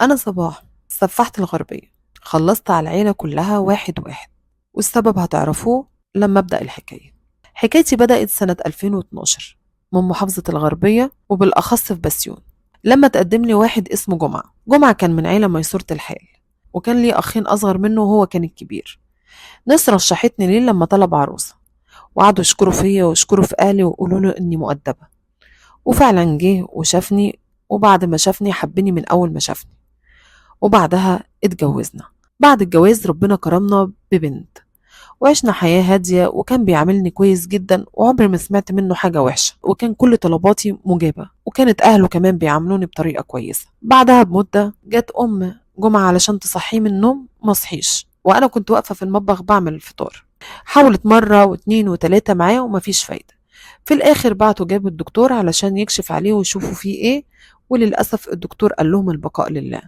أنا صباح سفحت الغربية، خلصت على العيلة كلها واحد واحد، والسبب هتعرفوه لما أبدأ الحكاية. حكايتي بدأت سنة 2012 من محافظة الغربية، وبالأخص في بسيون، لما تقدم لي واحد اسمه جمعة. جمعة كان من عيلة ميسورة الحال، وكان لي أخين أصغر منه وهو كان الكبير. ناس رشحتني ليه لما طلب عروسة، وقعدوا يشكروا فيا ويشكروا في أهلي ويقولوا له إني مؤدبة. وفعلا جه وشافني، وبعد ما شافني حبني من أول ما شافني، وبعدها اتجوزنا. بعد الجواز ربنا كرمنا ببنت، وعشنا حياة هادية، وكان بيعاملني كويس جدا، وعمري ما سمعت منه حاجة وحشة، وكان كل طلباتي مجابة، وكانت أهله كمان بيعاملوني بطريقة كويسة. بعدها بمدة جت أم جمعة علشان تصحيه من النوم، ما صحيش، وأنا كنت واقفة في المطبخ بعمل الفطار. حاولت مرة واتنين وتلاتة معاه ومفيش فايدة. في الآخر بعتوا جابوا الدكتور علشان يكشف عليه ويشوفوا فيه إيه، وللأسف الدكتور قال لهم البقاء لله.